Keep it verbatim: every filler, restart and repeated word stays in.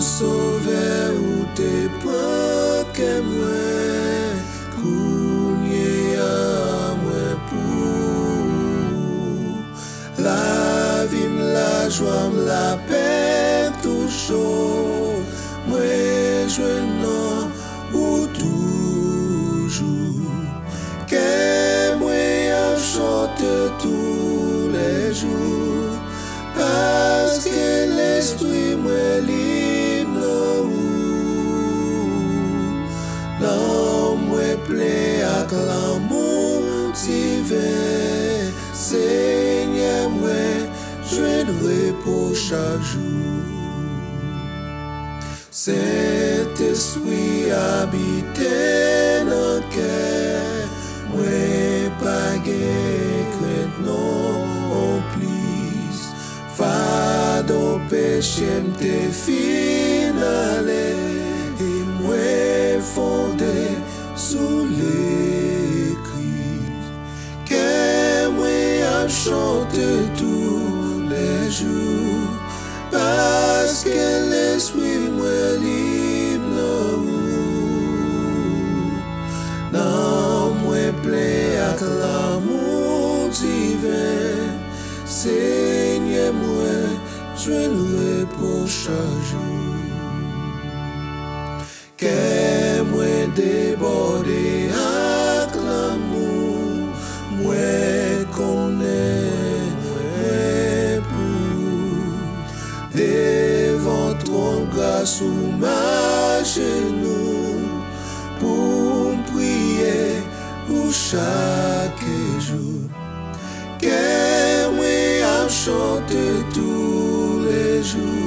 Sovè, ou te pran kè mwen, kounye a mwen pou ou. Lavi m, lajwa m, lapè m, tou cho mwen jwenn nan ou toujou. Kè mwen ap chante toulèjou, paske lespri mwen lib nan ou. Nanm mwen plen ak lanmou diven, Senyè, mwen jwenn repo chak jou. Sentespri abite nan kè mwen, pa gen krent nonplis. Fado peche m te fin ale, e mwen fonde sou lekri. Kè mwen ap chante toulèjou, paske lespri mwen lib nan ou. Nanm mwen plen ak lanmou diven, Senyè, mwen jwenn repo chak jou. Kè mwen debòde ak lanmou, mwen konnen mwen pou ou. Devan twòn gras ou m ajenou, pou m priye ou chak jou. Kè mwen ap chante toulèjou,